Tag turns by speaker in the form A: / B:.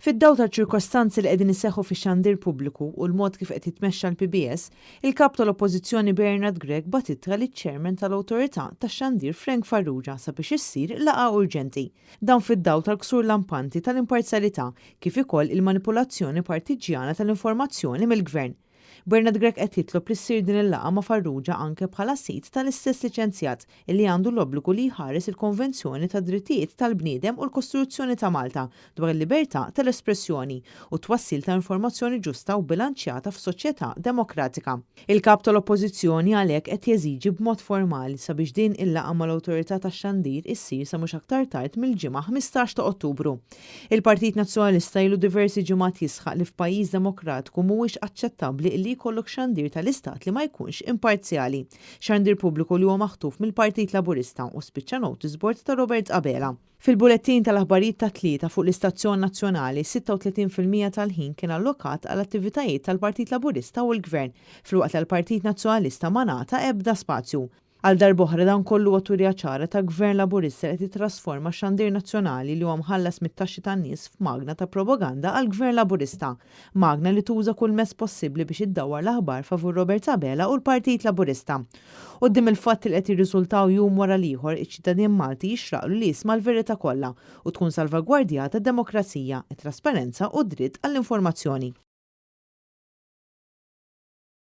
A: Fid-dawl taċ-ċirkostanzi li qegħdin iseħħu fix-xandir pubbliku u l-mod kif qed jitmexxa l-PBS, il-Kap tal-Oppożizzjoni Bernard Grech bagħat ittra liċ-Chairman tal-Awtorità tax-Xandir Frank Farrugia sabiex issir laqgħa urġenti. Dan fid-dawl tal-ksur lampanti tal-imparzjalità kif ukoll il-manipulazzjoni partiġġjana tal-informazzjoni mill-Gvern. Bernard Grech qed jitlob li ssir din il-laqgħa ma' Farrugia anke bħala sid tal-istess liċenzjat illi għandu l-obbligu li jħares il-Konvenzjoni tad-Drittijiet tal-Bniedem u l-Kostituzzjoni ta' Malta dwar il-libertà tal-espressjoni u t-twassil ta' informazzjoni ġusta u bilanċjata f'soċjetà demokratika. Il-Kap tal-Oppożizzjoni għalhekk qed jeżiġi b'mod formali sabiex din il-laqgħa mal-Awtorità tax-Xandir issir sa mhux aktar tard mill-Ġimgħa 15 ta' Ottubru. Il-Partit Nazzjonalista ilu diversi ġimgħat jisħaq li f'pajjiż demokratiku mhuwiex aċċettabbli li jkollok xandir tal-istat li ma jkunx imparzjali. Xandir pubbliku li huwa maħtuf mill-Partit Laburista u spiċċa notice board ta' Robert Abela. Fil-bulettin tal-aħbarijiet tat-Tlieta fuq l-istazzjon nazzjonali, 36% tal-ħin kien allokat għal attivitajiet tal-Partit Laburista u l-Gvern, filwaqt li għall-Partit Nazzjonalista ma ngħata ebda spazju. Għal darb'oħra dan kollu huwa turija ċara ta' Gvern Laburista li qed jittrasforma x-xandir nazzjonali li huwa mħallas mit-taxxi tan-nies f'magna ta' propaganda għall-Gvern Laburista. Magna li tuża kull mezz possibbli biex iddawwar l-aħbar favur Robert Abela u l-Partit Laburista. Quddiem il-fatti li qed jirriżultaw jum wara l-ieħor, iċ-ċittadin Malti jixraqlu li jisma' l-verità kollha u tkun salvagwardjata d-demokrazija, it-trasparenza u d-dritt għall-informazzjoni.